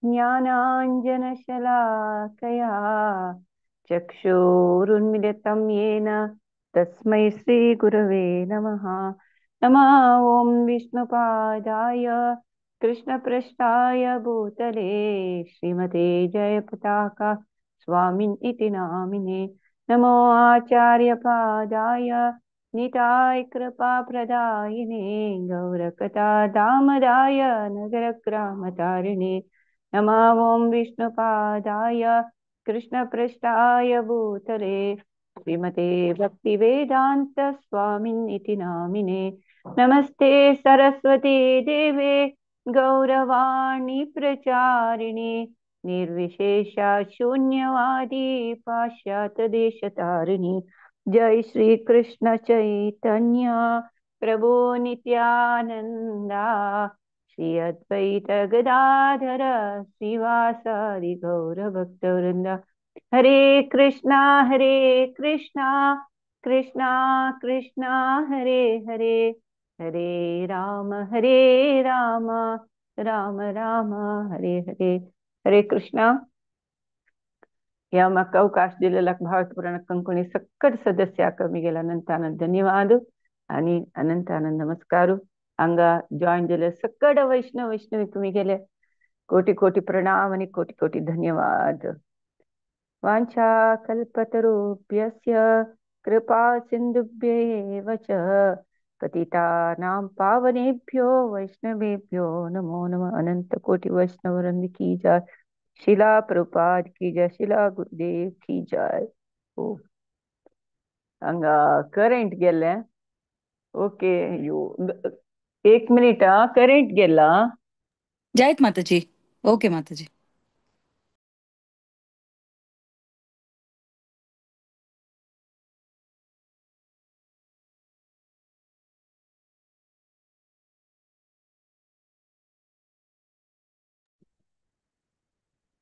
ज्ञानाञ्जनशलाकया चक्षुरुन्मिलितं येन तस्मै श्रीगुरवे नमः। नमः ॐ विष्णुपादाय कृष्णपृष्ठाय भूतले श्रीमते जयपताका स्वामिन् इति नामिने। नमो आचार्यपादाय निताय कृपाप्रदायिने गौरकथा दामदाय नगरग्रामतारिणे। नमः ॐ विष्णुपादाय कृष्णपृष्ठाय भूतले श्रीमते भक्तिवेदान्त स्वामिन् इति नामिने। नमस्ते सरस्वती देवे गौरवाणी प्रचारिणे निर्विशेष शून्यवादी पाश्चात्य देशतारिणी। जय श्री कृष्ण चैतन्य प्रभु नित्यानंदा श्री अद्वैत गदाधर श्रीवासादि गौर भक्तवृंद। हरे कृष्णा कृष्णा कृष्णा हरे हरे, हरे राम राम राम हरे हरे। हरे कृष्णा। ह्या म्हाका अवकाश दिलेल्याक भावार्थ पुराण कंकणी सक्कट सदस्याक मिगेल अनंत अनंत धन्यवाद आणि अनंत अनंत नमस्कार। हांगा जॉईन जाल्ले सक्कट वैष्णव वैष्णवीक मिगेले कोटी कोटी प्रणाम आणि कोटी कोटी धन्यवाद। वाञ्छा कल्पतरुभ्यश्च कृपा सिन्धुभ्य एव च पतितानां पावनेभ्यो वैष्णवेभ्यो नमो नमः। अनंत कोटि वैष्णव वृंद की जय, शिला प्रभुपाद की जय, शिला गुरुदेव की जय। ओ हांगा करंट गेले, ओके यो एक मिनिट, हा करंट गेला। जयत माताजी, ओके माताजी।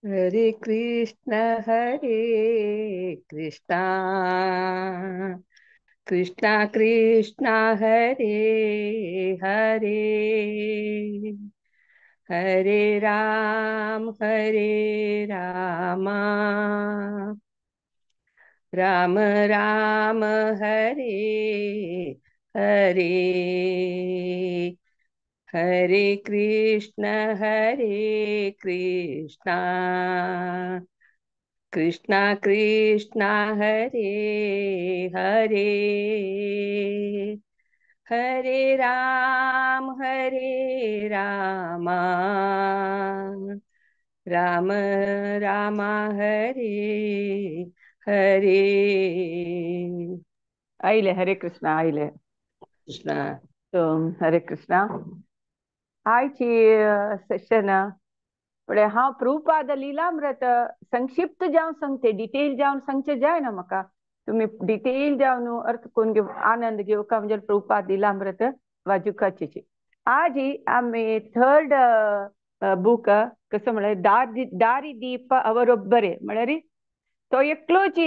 हरे कृष्ण हरे कृष्णा कृष्णा कृष्णा हरे हरे, हरे राम रामा राम राम हरे हरे, हरे कृष्ण हरे कृष्णा कृष्णा कृष्णा हरे हरे, हरे राम रामा राम राम हरे हरे। आयले हरे कृष्णा, आयले कृष्णा। तो हरे कृष्णा। आयची सेशन पळय हांव प्रभुपाद लीलामृत संक्षिप्त जावन सांगते, डिटेल जावन सांगचें जायना म्हाका। तुमी डिटेल जावन अर्थ करून घेव आनंद घेवका म्हणजे प्रभुपाद लीलामृत वाजुकाचेची। आज आमी थर्ड बूक कसं म्हळ्यार दारी दीप अवरोब्बरे म्हळ्यार तो एकलोच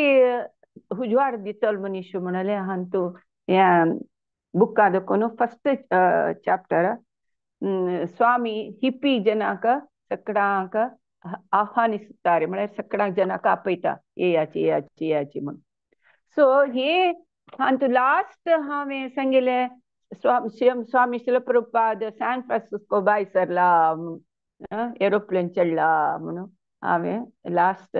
उजवाड दितलो मनीस म्हणले हांतू ह्या बुका देखून फर्स्ट चॅप्टर स्वामी हिप्पी जनाक सकडांक आव्हानिಸುತ್ತಾರೆ म्हळ्यार सकडांक जनाक आपयता येयाची येयाची येयाची म्हणून। सो हे हांतू लास्ट हांवें सांगिल्लें स्वामी शिल प्रभुपाद सॅन फ्रांसिस्को बाय सरला एरोप्लेन चडला म्हणून हांवें लास्ट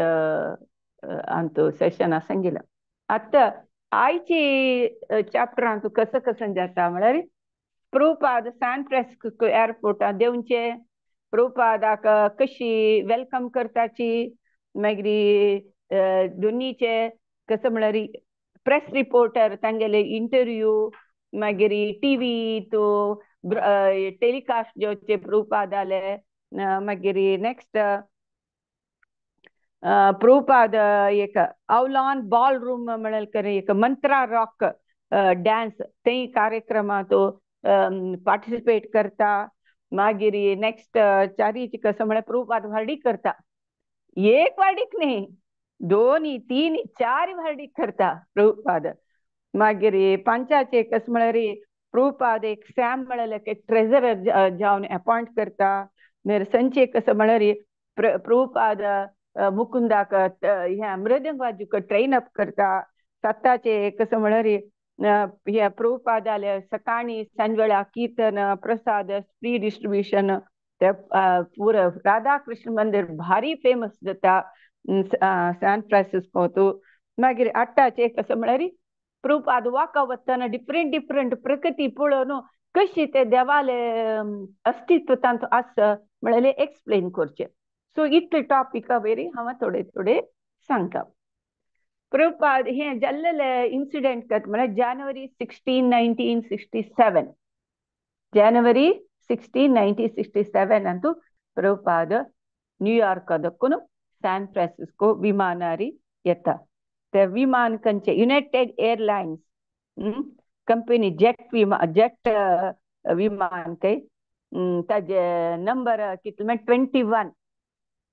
हांतू सेशना सांगिल्लें। आतां आयची चॅप्टरांतू कसं कसं जाता म्हळ्यार प्रभुपाद सॅन फ्रांसिस्को एअरपोर्टार देंवचे, प्रभुपादाक कशी welcome करताची, मागीर दोनीचे कसं म्हळ्यार प्रेस रिपोर्टर तांगेले इंटरव्यू, मागीर टीव्ही तो टेलिकास्ट जावचे प्रभुपादाले, मागीर नेक्स्ट प्रभुपाद एक अवलॉन बॉल रूम म्हळ्यार एक मंत्रा रॉक डान्स तेय कार्यक्रमांत पार्टिसिपेट करता। मागीर नेक्स्ट चारीची कसं म्हळ्यार प्रभुपाद व्हार्डीक करता, एक व्हार्डीक न्ही दोन तीन चार व्हार्डीक करता प्रभुपाद। मागीर पांचाचे कसं म्हळ्यार प्रभुपाद एक सॅम म्हळ्यार एक ट्रेजरर जावन अपॉइंट करता। मागीर संचे कसं म्हळ्यार प्रभुपाद मुकुंदाक ह्या मृदंग वाजूक ट्रेन अप करता. साताचे कसं म्हळ्यार ह्या प्रभुपादाले सकाळी सांजवेळा कीर्तन प्रसाद फ्री डिस्ट्रीब्युशन ते पुरा राधाकृष्ण मंदिर भारी फेमस जाता सॅन फ्रांसिस्को. मागीर आठाचे कसं म्हळ्यार प्रभुपाद वाका वतना डिफरंट डिफरंट प्रकृती पळोवन कशी ते देवाले अस्तित्व तांतूं आसा म्हळ्यार एक्सप्लेन करचें. सो इतले टॉपिका वयर हांव थोडे थोडे सांगता. प्रभुपाद हे जाल्लेले इन्सिडेंट कत म्हळ्यार जानेवारी 16 1967, जानेवारी 16 1967 Antu Prabhupada New York दक्कून San Francisco विमानारी येता. ते विमान खंयचे युनायटेड एअरलायन्स कंपनी जेट विमान, जेट विमान काय ताजे नंबर कितले म्हळ्यार 21.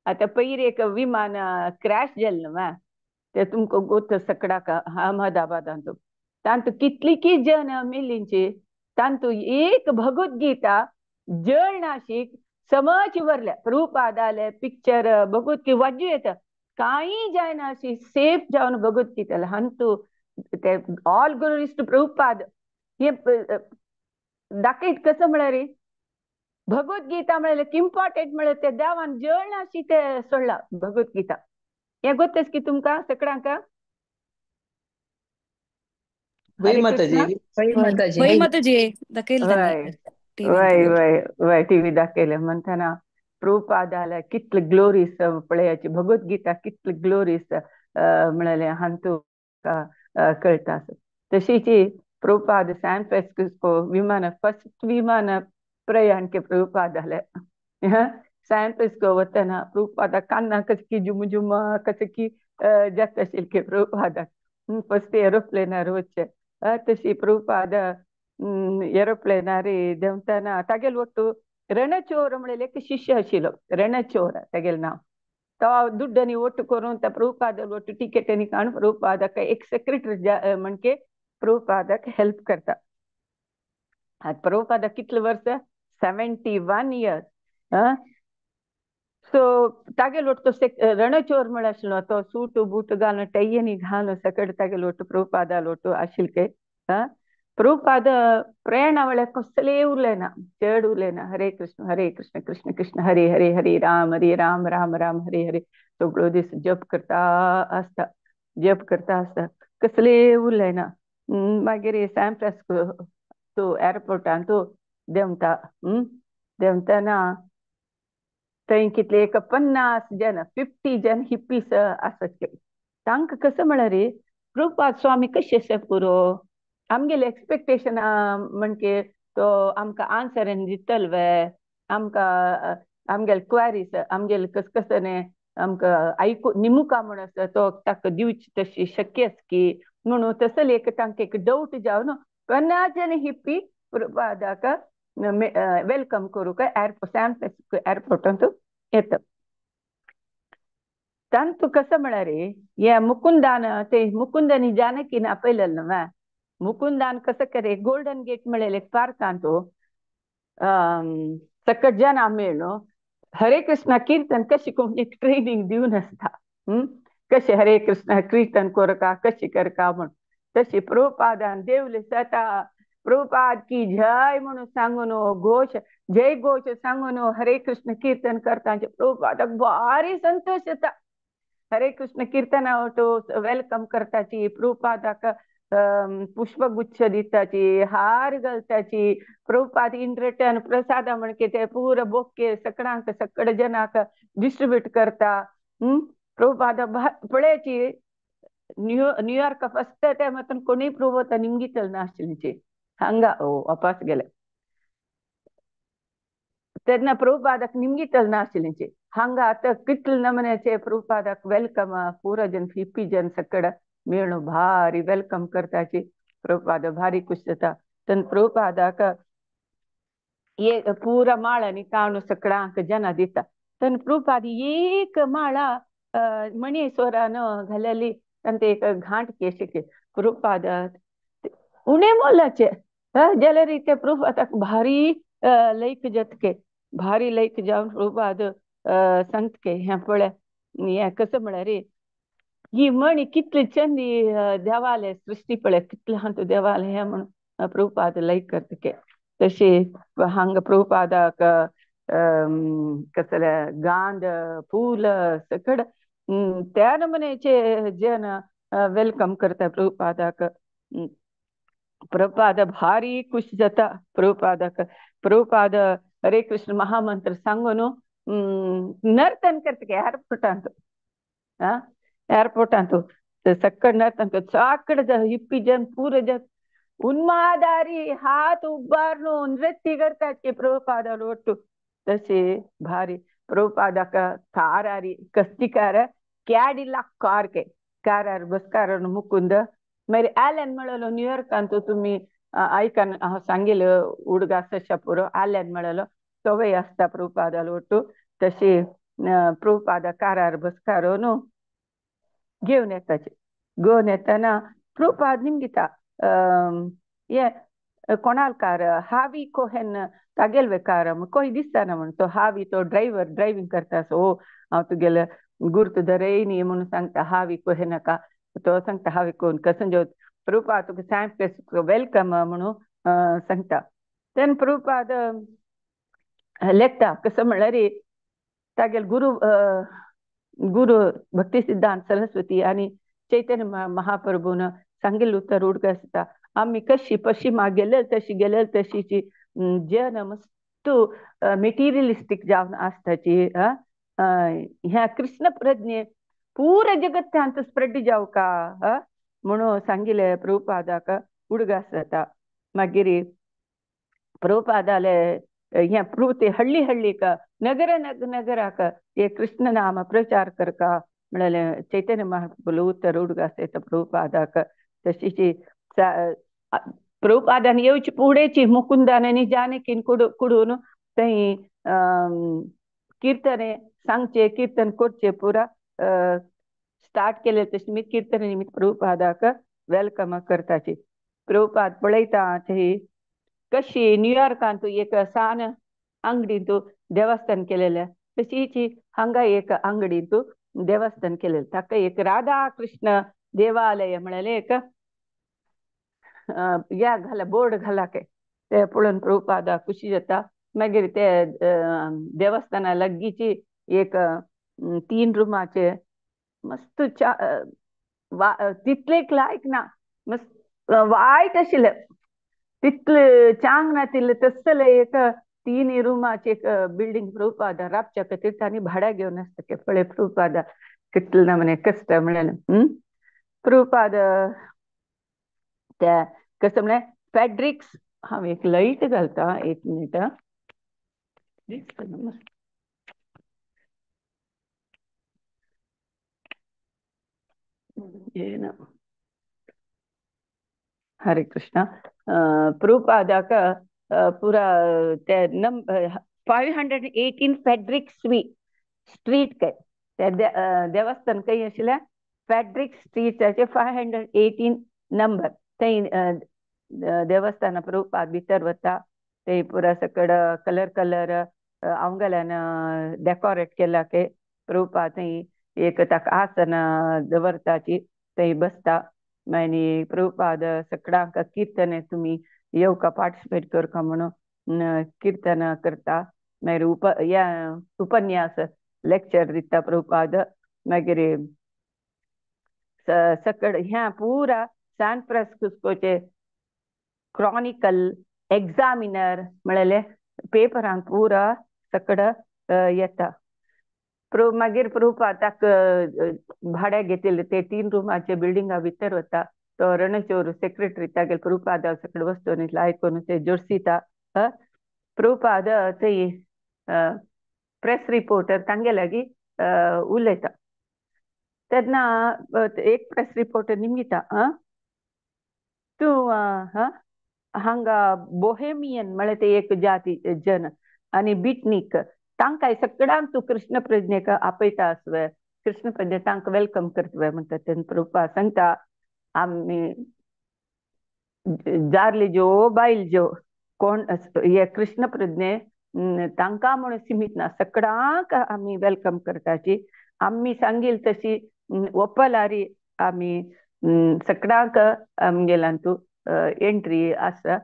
आतां पयर एक विमान क्रॅश जालें न्हू ते तुमकां गोत सकडाक अहमदाबादांत, तांतू कितली की जन मेलींची, तांतू एक भगवद्गीता जळ नाशीक समज वरल्या. प्रभुपादाले पिक्चर भगवद्गीता वाजू येता कांय जायना अशी सेफ जावन भगवद्गीता हांतू ते ऑल ग्लोरीज टू प्रभुपाद हे दाखयत कसं म्हळ्यार भगवद्गीता म्हळ्यार इम्पॉर्टंट म्हळ्यार ते देवान जळ नाशी ते सोडला भगवद्गीता. हे गोतच की तुमकां सगळ्यांक? वय माताजी, वय माताजी दाखयल वय वय वय टीव्ही दाखयले म्हणटाना प्रभुपादाला कितले ग्लोरीस पळयाची भगवद्गीता कितले ग्लोरीस म्हळ्यार हांतू कळटा. तशीच प्रभुपाद सॅन फ्रांसिस्को विमान फर्स्ट विमान प्रयाण के प्रभुपादाले सॅन फ्रांसिस्को वतना प्रभुपादा कान्ना कशें की जुम जुम कशें की जाता आशिल्लें की प्रभुपादाक फर्स्ट एरोप्लेनार वचचें. तशी प्रभुपाद एरोप्लेनार देंवतना तागेलो ಒಟ್ಟು ರಣಚೋर म्हळ्यार एक शिष्य आशिल्लो, रणचोर तागेलें नांव. तो दुड्डांनी ಒಟ್ಟು करून त्या प्रभुपादाक ಒಟ್ಟು टिकेटांनी काडून प्रभुपादाक एक सेक्रेटरी म्हणके प्रभुपादाक हेल्प करता. आतां प्रभुपादाक कितले वर्सां? 71 इयर्स. सो तागेलो ಒಟ್ಟು तो रणचोर म्हळ्यार आशिल्लो तो सूट बूट घालून टैयनी घालून सकट तागेलो ಒಟ್ಟು प्रभुपादालो ಒಟ್ಟು आशिल्ले. प्रभुपाद प्रयाणा वेळार कसलें उरलें ना, चड उरलें ना. हरे कृष्ण हरे कृष्ण कृष्ण कृष्ण हरे हरे हरे राम हरे राम राम राम हरे हरे सगळो दीस जप करता आसता, जप करता आसता, कसलें उरलें ना. मागीर सॅन फ्रांसिस्को तो एअरपोर्टान तो देंवता. देंवतना थंय कितले एक 50 जन 50 जन हिप्पीस आसत. तांकां कसं म्हळ्यार प्रभुपाद स्वामी कशें आसा पुरो आमगेले एक्सपेक्टेशन म्हणके तो आमकां आन्सर दितलो वे, आमकां आमगेले क्वेरीज आमगेले कस कसने आमकां आयकू निमुका म्हूण आसा तो ताका दिवची तशी शक्य आसा की म्हणून तसले एक तांकां एक डावट जावन 50 जन हिप्पी प्रभुपादाक welcome करूंक सॅन फ्रांसिस्को एअरपोर्टांत येता. तांतू कसं म्हळ्यार हे मुकुंदान ते मुकुंदानी जानकीन आपयलें न्हू. मुकुंदान कसं करे गोल्डन गेट म्हळ्यार एक पार्कांत सकट जनां मेळ्ळो हरे कृष्णा कीर्तन कशी कोणी ट्रेनिंग दिवन आसता, कशें हरे कृष्णा कीर्तन करका कशी करका म्हूण. तशी प्रभुपादान देवले सता प्रभुपाद की जय म्हणून सांगून घोष जय घोष सांगून हरे कृष्ण कीर्तन करता. प्रभुपादाक भारी संतोष येता. हरे कृष्ण कीर्तना तो welcome करताची, प्रभुपादाक पुष्पगुच्छ दिताची, हार घालताची. प्रभुपाद इन रिटर्न प्रसादा म्हणके ते पुरा बोके सकडांक सकड जनाक डिस्ट्रीब्यूट करता. प्रभुपाद पळयाची न्यूयॉर्क फर्स्ट टायम आतां कोणीय प्रभुपाद निमगितल नाशिल्ली हांगा ओ वापस गेले तेन्ना प्रभुपादाक निमगितल नाशिल्ली हांगा आतां कितले नमन्याचे प्रभुपादाक welcome पुरा जन हिप्पी जन सकड मेळून भारी welcome करताची. प्रभुपाद भारी खुश जाता. तेन्ना प्रभुपादाक एक पुरा माळांनी काणू सकडांक जना दिता. तेन्ना प्रभुपाद एक माळा मणी स्वरान घालेली तांचे एक घांट केशी प्रभुपाद उणे मोलाचे जाल्यार ते प्रभुपादाक भारी लैक जातके भारी लैक जावन प्रभुपाद सांगता के हें पळय हें कसो म्हळ्यार ही म्हणी कितली चंदी देवाले सृश्टी पळय कितले हा तूं देवाले हें म्हणून प्रभुपाद लायक करता के. तशी हांगा प्रभुपादाक कसले गांध फूल सकड त्या नमुनेचे जन welcome करता प्रभुपादाक. प्रभुपाद भारी खुश जाता प्रभुपादाक. प्रभुपाद हरे कृष्ण महामंत्र सांगून नर्तन करता एअरपोर्टांत. हा एअरपोर्टांत सक्कड नर्तन करता साकड हिप्पी जन पूर जन उन्मादारी हात उबारून नृत्य करतात की प्रभुपादालो ಒಟ್ಟು. तशे भारी प्रभुपादाक कारारी कसली car Cadillac car K कारार बसकार Mukund. मागीर ॲलन म्हळलो न्यूयॉर्कांत तुमी आयकन हांव सांगेल उडगास पुरो ॲलन म्हळलो तोवय आसता प्रभुपादालो ಒಟ್ಟು. तशी प्रभुपादा कारार बसकारो न्हू घेवन येताचे. घेवन येतना प्रभुपाद निमगिता हे कोणाल कार हावी कोहेन तागेलवे कार कोय दिसता म्हण तो हावी तो ड्रायव्हर ड्रायव्हिंग करता सो ओ हांव तुगेले गुर्त धरय न्ही म्हणून सांगता हावी कोहेनाका. तो सांगता हावी कोन कसं जो प्रभुपाद तुका सॅन फ्रान्सिस्को welcome म्हणून सांगता. तेन्ना प्रभुपाद लेखता कसं म्हणल्यार तागेल गुरु गुरु भक्ती सिद्धांत सरस्वती आनी चैतन्य महाप्रभून सांगिल्लें उतर उडगास आमी कशी पश्चिमा गेले तशी गेले तशीची जन मस्त मेटिरियलिस्टीक जावन आसताची. ह्या कृष्ण प्रज्ञे पुरा जगत्यांत स्प्रेड जावका म्हणून सांगिल्लें प्रभुपादाक उडगास जाता. मागीर प्रभुपादाले ह्या प्रभु हಳ್ಳಿ हಳ್ಳಿक नगर नगराक हे कृष्ण नाम प्रचार करका म्हणलें चैतन्य महाप्रभू उतर उडगास येता प्रभुपादाक. तशीची प्रभुपादान येवची फुडेंची मुकुंदान आनी जानकीन कुडून थंय किर्तने सांगचे कीर्तन करचे पुरा स्टार्ट केले. तशें निमित्त कीर्तन निमित्त प्रभुपादाक welcome करताची. प्रभुपाद पळयता थंय कशी न्यूयॉर्कांत एक सान अंगडींत देवस्थान केलेलें तशीच हांगा एक अंगडींत देवस्थान केलेलें. ताका एक राधा कृष्ण देवालय म्हणलें एक या घाला बोर्ड घाला के ते पळोवन प्रभुपादा खुशी जाता. मागीर ते देवस्थाना लागींची एक 3 रुमाचे मस्त तितलेक लायक ना मस्त वायट आशिल्लें तितले चांग ना तितले तसले एक 3 रुमाचे एक बिल्डिंग प्रभुपादा राबच्या खातीर तांणी भाड्याक घेवन आसता. पळय प्रभुपादा कितले ना म्हणे कश्ट म्हणलें. प्रभुपाद त्या कसं म्हणल्यार फॅड्रिक्स हांव एक लायट घालता एक मिनिट दिसता. हरे कृष्ण. प्रभुपादाक पुरा ते 518 फेड्रिक स्ट्रीट काय त्या देवस्थान खंय आशिल्लें फेड्रिक स्ट्रीटाचे 518 नंबर थंय देवस्थाना प्रभुपाद भितर वता. ते पुरा सकड कलर कलर आंवगल्यान डेकोरेट केला के प्रभुपाद थंय एक ताका आसन दवरताची थंय बसता. मागीर प्रभुपाद सगळ्यांक किर्तन तुमी येवका पार्टिसिपेट करका म्हणून किर्तन करता. मागीर उपन्यास लेक्चर दिता प्रभुपाद. मागीर सकड ह्या पुरा सॅन फ्रान्सिस्कोचे क्रॉनिकल एग्जामिनर म्हणलेले पेपरांक पुरा सकड येता. मागीर प्रभुपादाक भाड्याक घेतिल्ले ते 3 रुमाचे बिल्डिंगा भितर वता. तो रणचोर सेक्रेटरी तागेले प्रभुपादा सकड वस्तू आयकून ते जोडसिता. प्रभुपाद थंय प्रेस रिपोर्टर तांगे लागीं उलयता. तेन्ना एक प्रेस रिपोर्टर निमगिता तूं हांगा बोहेमियन म्हळ्यार ते एक जाती जन आनी बिटनीक तांकां सगळ्यांक तूं कृष्ण प्रज्ञेक आपयता आसवे कृष्ण प्रज्ञे तांकां welcome करतवे म्हणटा. तेन्ना प्रभुपाद सांगता आमी जारली ज्यो बायल ज्यो कोण हे कृष्ण प्रज्ञे तांकां म्हणून सीमित ना, सगळ्यांक आमी welcome करताची. आमी सांगील तशी ओपलारी आमी सगळ्यांक आमगेल्यांतू एंट्री आसा.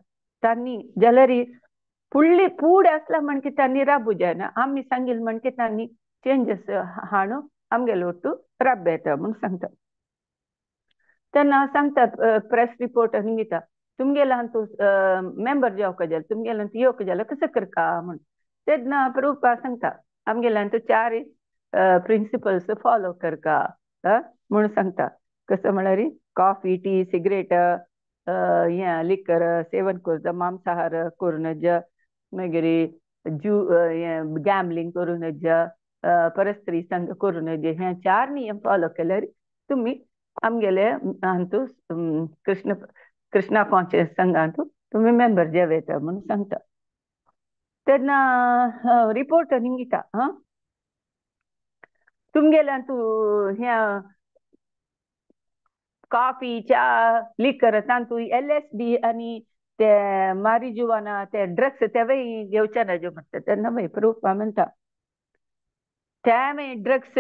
तांणी जाल्यार फुडली फूड आसला म्हण की तांणी राबू जायना, आमी सांगील म्हण की तांणी चेंजस हाणू आमगेलो ಒಟ್ಟು राबयता म्हूण सांगता. तेन्ना सांगतात प्रेस रिपोर्टर निमिता तुमगेला तूं मेंबर जावंक जाय, तुमगेला तूं येवंक जाल्यार कसो करका म्हूण. तेन्ना प्रभुपाद सांगता आमगेल्यान तूं 4 प्रिंसिपल्स फॉलो करका म्हूण सांगता. कसो म्हळ्यार कॉफी, टी, सिगरेट, हें लिकर सेवन करूं, मांसाहार करूं नज, मागीर जू हें गॅमलिंग करूं नज, परस्त्री संग करूं नज. हे 4 नियम फॉलो केल्यार तुमी आमगेले हातूं कृष्ण कृष्णा कॉन्शियस संघांतू तुमी मेंबर जेवेता म्हणून सांगता. तेन्ना रिपोर्टर निमिता हां तुमगेल्यान तूं ह्या कॉफी, च्या, लिकर तांतू LSD आनी ते मारिजुआना ते ड्रग्स तेवय घेवचे ना ज्यो म्हणटा. तेन्ना मागीर प्रभुपाद म्हणटा ते मागीर ड्रग्स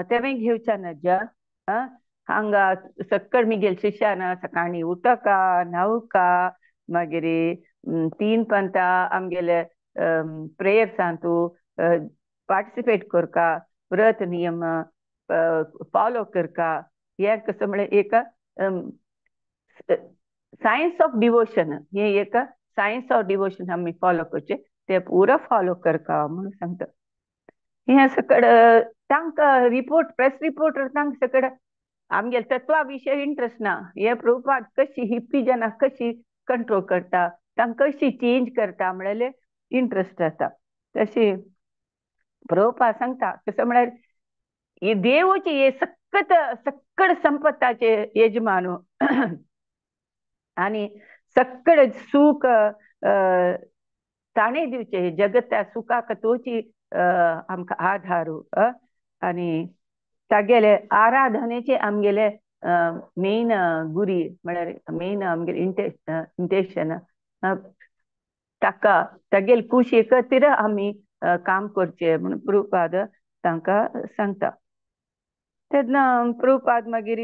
तेवय घेवचे ना ज्या हांगा सक्कड मिगेल शिष्यान सकाळीं उठका, न्हावका, मागीर 3 पंता आमगेले प्रेयर्सांतू पार्टिसिपेट करका, व्रत नियम फॉलो करका. हे कसं म्हळ्यार एक सायन्स ऑफ डिवोशन, हे एक सायन्स ऑफ डिवोशन आमी फॉलो करचे, ते पुरो फॉलो करका म्हणून सांगता. हे सकड तांकां रिपोर्ट प्रेस रिपोर्टर तांकां सकड आमगेले तत्वा विशय इंट्रस्ट ना. हे प्रभुपाद कशी हिप्पी जनां कशी कंट्रोल करता, तांकां कशी चेंज करता म्हणलें इंट्रस्ट आसा. तशी प्रभुपाद सांगता कसं म्हळ्यार हे देवची हे सक्कत सक्कड संपत्ताचे यजमानो आनी सक्कड सुख ताणें दिवचें, जगता सुखाक तोची आमकां आधारू आनी तागेले आराधनेचे आमगेले मेन गुरी म्हळ्यार मेन आमगेले इंटेशन ताका तागेले कुशी खातीर आमी काम करचें म्हणून प्रभुपाद तांकां सांगता. तेन्ना प्रभुपाद मागीर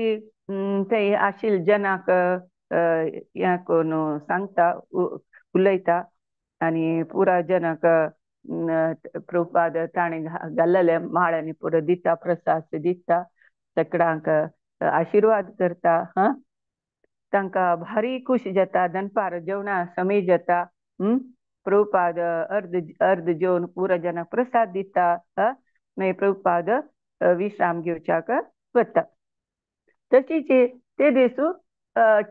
ते आशिल जनाक हें करून सांगता, उलयता आनी पुरा जनाक प्रभुपाद ताणें घाल्लेले माळ्यांनी पुरो दिता, प्रसाद दिता, सगळ्यांक आशिर्वाद करता. हां तांकां भारी खुश जाता. दनपार जेवणा समय जाता, प्रभुपाद अर्द अर्द जेवन पुरा जनाक प्रसाद दिता. मागीर प्रभुपाद विश्राम घेवच्याक वता. तशीच ते दिसू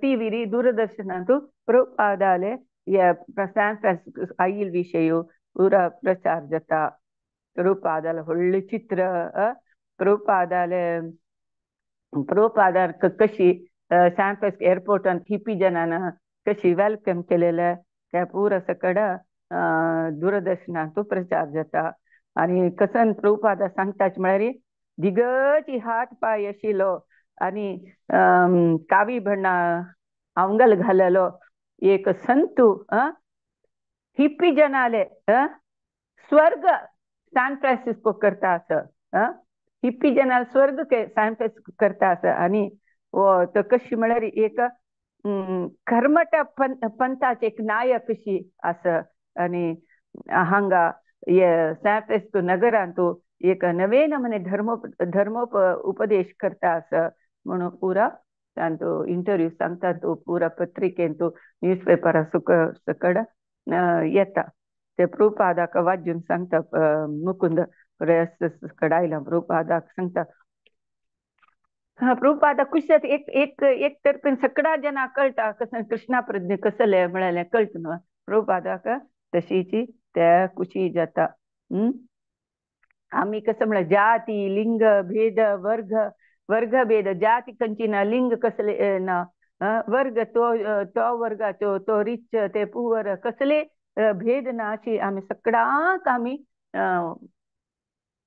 टीव्ही दूरदर्शनांतू प्रभुपादाले सॅन फ्रांसिस्को आयल विशय पुरा प्रचार जाता. प्रभुपादाले व्हडलें चित्र, प्रभुपादाले प्रभुपादार कशी सॅन फ्रांसिस्को एअरपोर्टान हिप्पी जनान कशी welcome केलेलें ते पुरा सकड दूरदर्शनांतू प्रचार जाता. आनी कसन प्रभुपादा सांगताच म्हळ्यार दिगची हात पांय आशिल्लो आनी कावी भण्णा आंगल घालेलो एक संतू हिप्पी जनाले स्वर्ग सॅन फ्रांसिस्को करता आसा, हिप्पी जनाले स्वर्ग सॅन फ्रांसिस्को करता आसा. आनी तो कशी म्हळ्यार एक कर्मठ पंथाचे एक नायक कशी आसा. आनी हांगा सॅन फ्रांसिस्को नगरांतू एक नवेन म्हणे धर्मोप उपदेश करता आसा म्हणून पुरा तांचो इंटरव्यू सांगता. तो पुरा पत्रिकेन तो न्यूज पेपरा सकड येता. ते प्रभुपादाक वाजून सांगता मुकुंद प्रयास कडायला प्रभुपादाक सांगता. प्रभुपादा खुश जाता. एक एक एक तर्फेन सगळ्या जनां कळटा कसं कृष्णा प्रज्ञ कसले म्हळ्यार कळटा न्हू प्रभुपादाक तशीची त्या खुशी जाता. आमी कसं म्हळ्यार जाती लिंग भेद वर्ग वर्गभेद, जाती खंयची ना, लिंग कसले ना, वर्ग तो तो वर्गाचो तो रिच ते पुवर कसले भेद ना अशी आमी सगळ्यांक आमी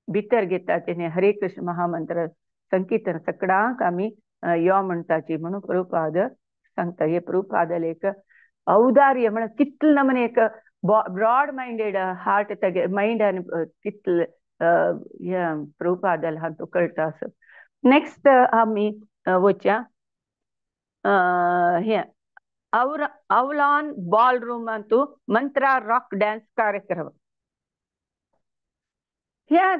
भितर घेता. तेणे हरे कृष्ण महामंत्र संकीर्तन सगळ्यांक आमी यो म्हणटाची म्हणून प्रभुपाद सांगता. हे प्रभुपादाले एक औदार्य म्हळ्यार कितलें म्हण एक ब्रॉड मायंडेड हार्ट तेगे मायंड आनी तितले हें प्रभुपादाल हातूंत कळटा असो. नेक्स्ट आमी वचया हें अवलॉन बॉल रूमांतू मंत्रा रॉक डान्स कार्यक्रम. ह्या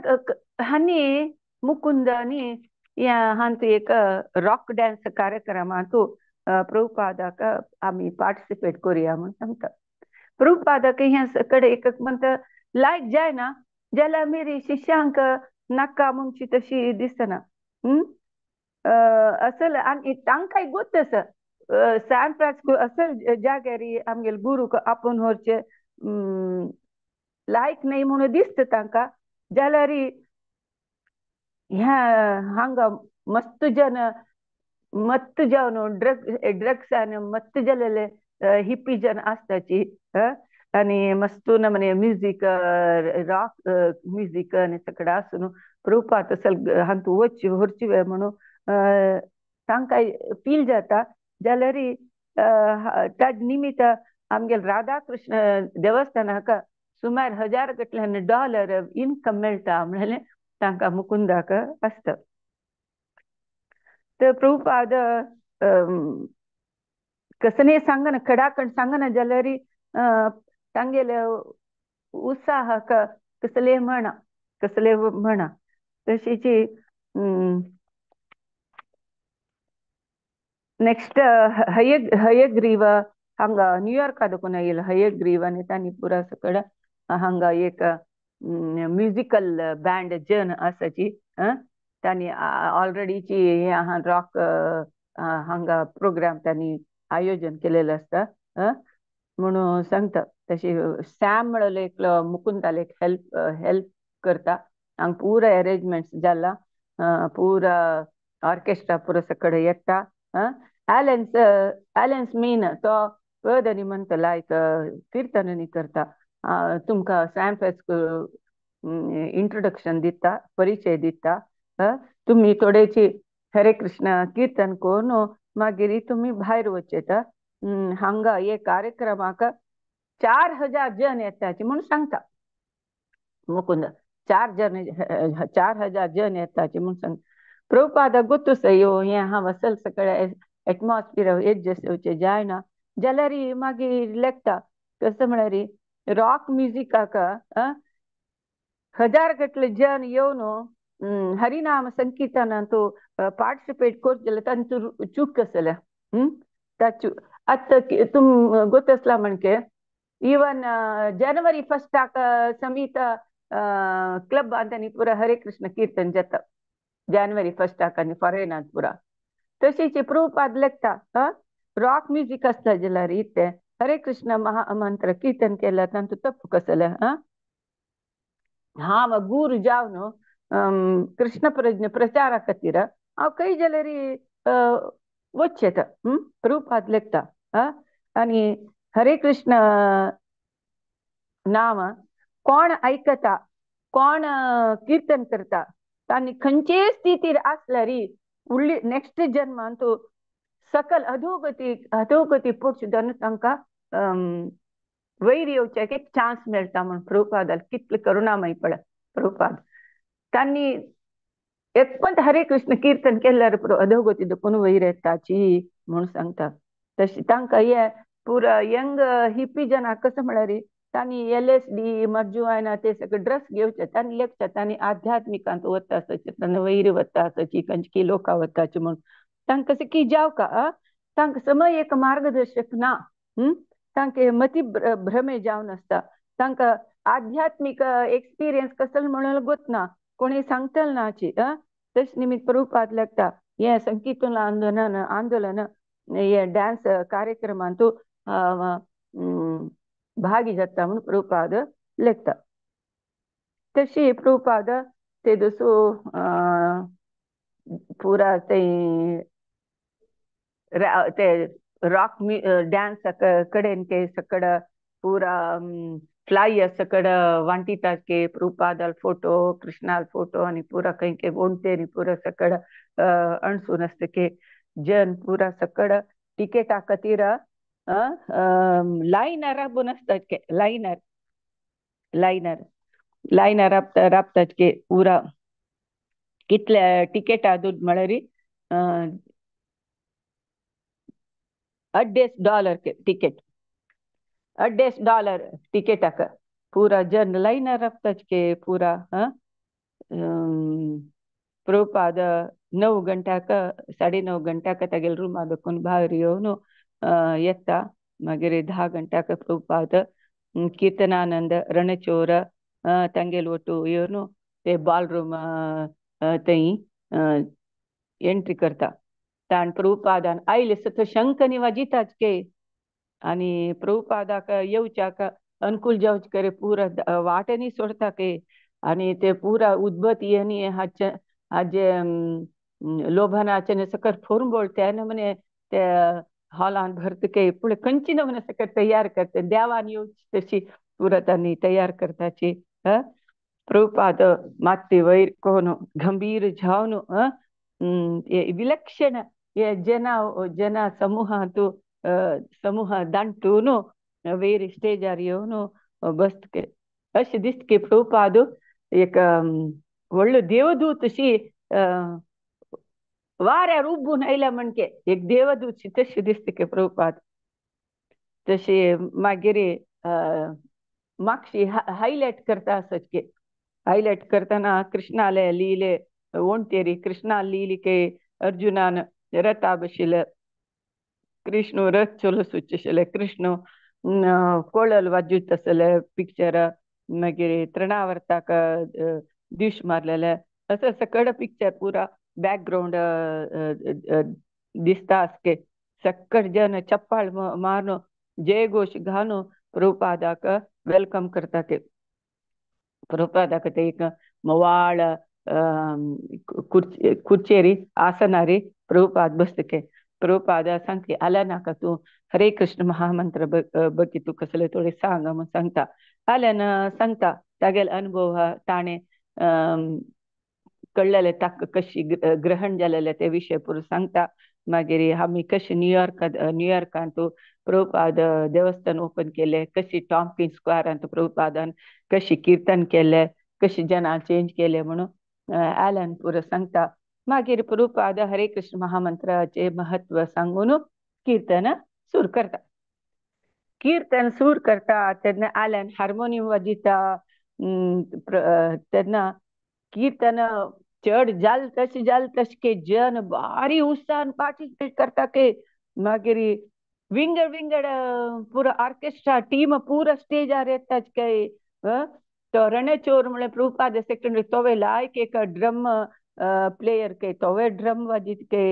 हांणी मुकुंद आनी ह्या हांतू एक रॉक डान्स कार्यक्रमांतू प्रभुपादाक आमी पार्टिसिपेट करुया म्हूण सांगता. प्रभुपादाक ह्या कडेन एक म्हणटा लायक जायना जाल्यार मेरी शिष्यांक नाका म्हणची तशी दिसना. असल आनी तांकांय गोत आसा सॅन फ्रांसिस्को असल जाग्यार आमगेले गुरूक आपोवन व्हरचे लायक न्हय म्हणून दिसता तांकां, जाल्यार ह्या हांगा मस्त जन मत्त जावन ड्रग्सान मत्त जालेले हिप्पी जन आसताची आनी मस्त नमने म्युजीक रॉक म्युजीक आनी सगळें आसून प्रभुपाद असल हातूंत वचची व्हरची म्हणून तांकां फील जाता. जाल्यार ताज निमित्त आमगेले राधाकृष्ण देवस्थानाक सुमार 1000 गटल्यान डॉलर इनकम मेळटा म्हणलें तांकां मुकुंदाक आसता. तर प्रभुपाद कसलें सांगना कडाकण सांगना जाल्यार तांगेले उत्साहाक कसले म्हणा कसले म्हणा. तशीच नेक्स्ट हयग्रीव हांगा न्यूयॉर्का देखून येयला हयग्रीव आनी तांणी पुरा सकड हांगा एक म्युजिकल बँड जन आसाची तांणी ऑलरेडीची हे आहा रॉक हांगा प्रोग्राम तांणी आयोजन केलेलं आसता म्हणून सांगता. तशी सॅम म्हणलो एकलो मुकुंदाले एक हेल्प हेल्प करता. हांगा पुरा अरेंजमेंट्स जाला, पुरा ऑर्केस्ट्रा पुरो सकड येता. एलन्स एलन्स मीन तो पद आनी म्हणटा लायक किर्तन करता, तुमकां सॅन फ्रांसिस्को इंट्रोडक्शन दिता, परिचय दिता. तुमी थोडेची हरे कृष्ण कीर्तन करून मागीर तुमी भायर वचता. हांगा हे कार्यक्रमाक 4000 जन येताची म्हणून सांगता मुकुंद. 4000 जन येताची म्हणून सांगता. प्रभुपादा गोतूस यो हें हांव असल सगळें एटमॉस्फियर एडजस्ट येवचें जायना जाल्यार मागीर लेखता कसो म्हळ्यार रॉक म्युजिकाक 1000 गटले जन येवन हरिनाम संकीर्तनांतू पार्टिसिपेट करचें जाल्यार तांचो चूक आसलें. ताचू आतां तुम गोत आसला म्हणके इवन जनवरी 1 समीत क्लब आनी पुरा हरे कृष्ण कीर्तन जाता जनवरी 1 आनी फॉरेनांत पुरा. तशीच प्रभुपाद लेखता रॉक म्युजीक आसता जाल्यार इतें हरे कृष्ण महामंत्र कीर्तन केल्यार तांचो तप्प कसलें. हांव गुरू जावन कृष्ण प्रज्ञ प्रचारा खातीर हांव खंय जाल्यार वचचें. प्रभुपाद लेखता आनी हरे कृष्ण नाम कोण आयकता कोण कीर्तन करता तांणी खंयचेय स्थितीर आसल्यार उरली नेक्स्ट जन्मांत सकल अधोगती अधोगती पडची तेन्ना तांकां वयर येवच्याक एक चान्स मेळटा म्हूण प्रभुपादाल कितले करुणामय पळय प्रभुपाद. तांणी एकपंत हरे कृष्ण कीर्तन केल्यार अधोगती देखून वयर येताची म्हूण सांगता. तशें तांकां हे पुरा यंग हिप्पी जनाक कसो म्हळ्यार तांणी LSD मर्जुआना ते सगळे ड्रग्स घेवचे तांणी लेखता तांणी आध्यात्मिकांत वता आसचे तांणी वयर वता आसची खंयची लोकां वताची म्हूण तांकां कशें की जावं का तांकां समय एक मार्गदर्शक ना. तांकां मती भ्रमे जावन आसता, तांकां आध्यात्मीक एक्सपिरियन्स कसलो म्हणून गोत ना, कोणी सांगतल ना. तशें निमित्त प्रभुपाद लागता हें संकीर्तन आंदोलन आंदोलन हे डान्स कार्यक्रमांतू भागी जाता म्हूण प्रभुपाद लेखता. तशी प्रभुपाद ते दसो पुरा ते ते रॉक डान्स कडेन के सकड पुरा fly सकड वांटितात K प्रभुपादाल photo Krishnal photo आनी पुरा खंय के वणटेर पुरा सकड अणसून आसता के जन पुरा सकड टिकेटा खातीर लायनार राबून आसतात लायनार लायनार लायनार राबता राबतात के पुरा कितले टिकेटा दूद म्हळ्यार $2.50 के टिकेट, $2.50 टिकेटाक पुरा जन लायनार राबतात के पुरा. प्रभुपाद 9 घंट्याक 9:30 घंट्याक तागेले रुमा दाखोवन भायर येवन येता. मागीर 10 घंट्याक प्रभुपाद कीर्तनानंद रणचोर तांगेले ಒಟ್ಟು येवन ते बॉल रूम थंय एंट्री करता. ताण प्रभुपादान आयले सत शंखनी वाजिताच के आनी प्रभुपादाक येवच्याक अनुकूल जावचे करे पुरा वाटेनी सोडता के आनी ते पुरा उदबत्ती आनी हाचे हाजे लोभानाचे सकट फोरून बोलते म्हणे ते हॉलान भरतके पुढे खंयची नमुने सकट तयार करते देवान येवची तशी पुरा तांणी तयार करताची. प्रभुपाद माती वयर कोण गंभीर जावन विलक्षण हे जना जना समूहांतु समूह दांटून वयर स्टेजार येवन बसतके अशें दिसता की प्रभुपाद एक व्हडलो देवदूत अशी वाऱ्यार उबून आयल्या म्हणके एक देवदूत तशी दिसता की प्रभुपाद. तशी मागीर मागशी हायलायट करता आसत की हायलायट करतना कृष्णाले लिले ओणतेरी कृष्णा लिली के अर्जुनान रथा बशिल्ले कृष्ण रथ चलो सुचिशिल्ले कृष्ण कोळल वाजूत आसले पिक्चर मागीर तृणावर्ताक दीश मारलेले असं सकड पिक्चर पुरा बॅकग्राऊंड दिसता आसके सकड जन चप्पाळ मारून जय घोष घालून प्रभुपादाक welcome करता ते. प्रभुपादाक ते एक मवाळ खुर्चेरी आसनारी प्रभुपाद बसतके. प्रभुपाद सांगते आल्या नाका तूं हरे कृष्ण महामंत्र बघ तूं कसले थोडे सांग म्हणून सांगता. आल्यान सांगता तागेले अनुभव ताणें कळ्ळेले ताका कशी ग्रहण जालेले ते विशय पुरो सांगता. मागीर आमी कशे न्यूयॉर्कांत प्रभुपाद देवस्थान ओपन केले कशी टॉमकिन स्क्वेरांत प्रभुपादान कशी कीर्तन केले कशी जनां चेंज केले म्हणून ॲलन पुरो सांगता. मागीर प्रभुपाद हरे कृष्ण महामंत्राचे महत्व सांगून कीर्तन सुरू करता. कीर्तन सुरू करता तेन्ना ॲलन हार्मोनियम वाजयता तेन्ना कीर्तन चड जाल तशें जाल तशें के जन भारी उत्साहान पार्टिसिपेट करता के. मागीर विंगड विंगड पुरा ऑर्केस्ट्रा टीम पुरा स्टेजार येतात काय. तो रणचोर म्हळ्यार प्रभुपाद सेक्रेटरी तोवे लायक एक ड्रम प्लेयर के तोवे ड्रम वाजीत के.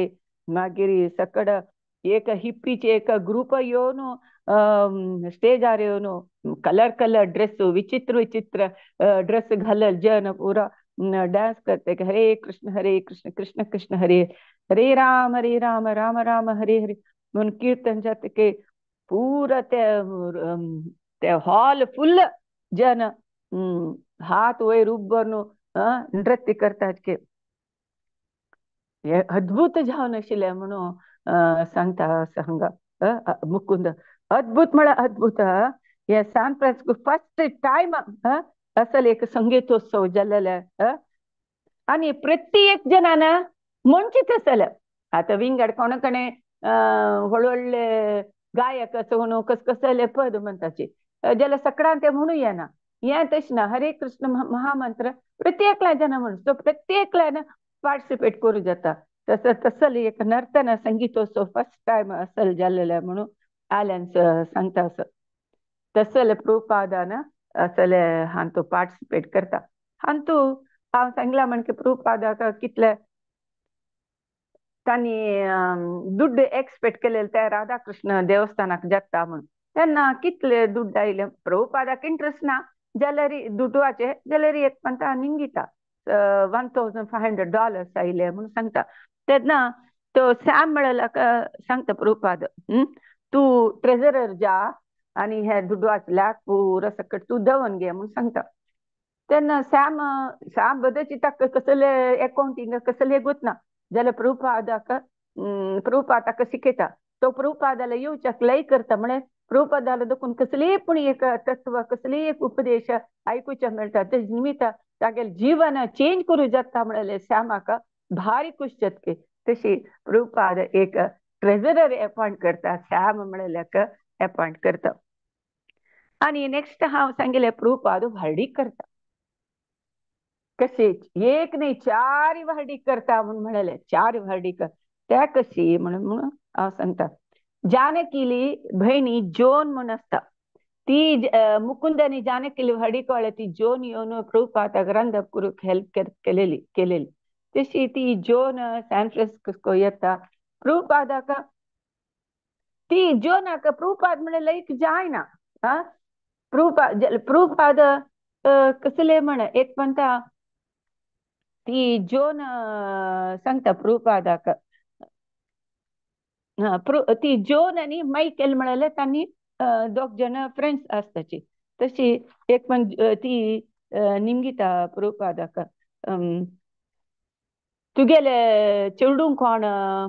मागीर सकड एक हिप्पीचे एक ग्रुप येवन स्टेजार येवन कलर कलर ड्रेस विचित्र विचित्र ड्रेस घालल जन पुरा डांस करते हरे कृष्ण कृष्ण कृष्ण हरे हरे राम राम राम हरे हरे म्हणून कीर्तन जाता की पुरा ते हॉल फुल जन हात वयर उबरून नृत्य करतात की हे अद्भुत जावन आशिल्लें म्हणून सांगता हांगा मुकुंद. अद्भुत म्हळ्यार अद्भुत. हे सान फ्रांसिस्को फर्स्ट टायम असल एक संगीतोत्सव जाल्लेले आनी प्रत्येक जनान म्हणचेच आसले. आतां विंगड कोणा कडेन व्हड व्हडले गायक असो म्हणून कस कसले पद म्हणटाचे जाल्यार सकडान ते म्हणू येना. हें तशें ना. हरे कृष्ण महामंत्र प्रत्येकल्या जना म्हणू सो प्रत्येकल्यान पार्टिसिपेट करूं जाता. तसं तसल एक नर्तन संगीतोत्सव फर्स्ट टायम असल जाल्लेले म्हणून ॲलन सांगता असं. तसले प्रभुपादान असले हांतू पार्टिसिपेट करता. हांतू हांव सांगला म्हण की प्रभुपादाक कितले तांणी दुड्ड एक्सपेक्ट केलेले ते राधाकृष्ण देवस्थानाक जाता म्हणून तेन्ना कितले दुड्ड आयले प्रभुपादाक इंट्रस्ट ना जाल्यार दुडवाचे जाल्यार एक म्हणटा निंगिता $1,500 आयले म्हणून सांगता. तेन्ना तो सॅम म्हळ्यार सांगता प्रभुपाद तूं ट्रेजरर जा आनी हे दुडवाचे लाख पुरो सकट तूं दवन घे म्हणून सांगता. तेन्ना सॅम सॅम बद्दल ताका कसले अकाउंटींग कसले गोत ना जाल्यार प्रभुपादाक प्रभुपाद ताका शिकयता. तो प्रभुपादाला येवच्याक लय करता. म्हळ्यार प्रभुपादाला देखून कसलीय पूण एक तत्व कसलीय एक उपदेश आयकुच्या मेळटा. ते निमित्त तागेले जीवन चेंज करूं जाता म्हणले श्यामाक भारी खुश जातकी. तशी प्रभुपाद एक ट्रेजरर अपॉइंट करता, श्याम म्हणल्याक अपॉइंट करता. आनी नेक्स्ट हांव सांगिल्लें प्रभुपाद व्हार्डीक करता. कशी एक न्ही चार व्हार्डीक करता म्हणून म्हणलें, चार व्हार्डीक त्या कशी म्हणून म्हणून हांव सांगता. जानकीली भयणी जोन म्हूण आसता, ती मुकुंदानी जानकीली व्हार्डीक कळ्ळें ती जोन येवन प्रभुपादाक रांदप करूंक हेल्प केलेली केलेली. तशी ती जोन सॅन फ्रांसिस्को येता प्रभुपादाक, ती जोनाक प्रभुपाद म्हणल्यार लायक जायना. हा प्रभुपाद प्रभुपाद कसले म्हण एक म्हणटा ती जोन सांगता प्रभुपादाक, ती जोन आनी मायकेल म्हणल्यार तांणी दोग जण फ्रेंड्स आसताची. तशी एक पण ती निमगिता प्रभुपादाक तुगेले चेडूं कोण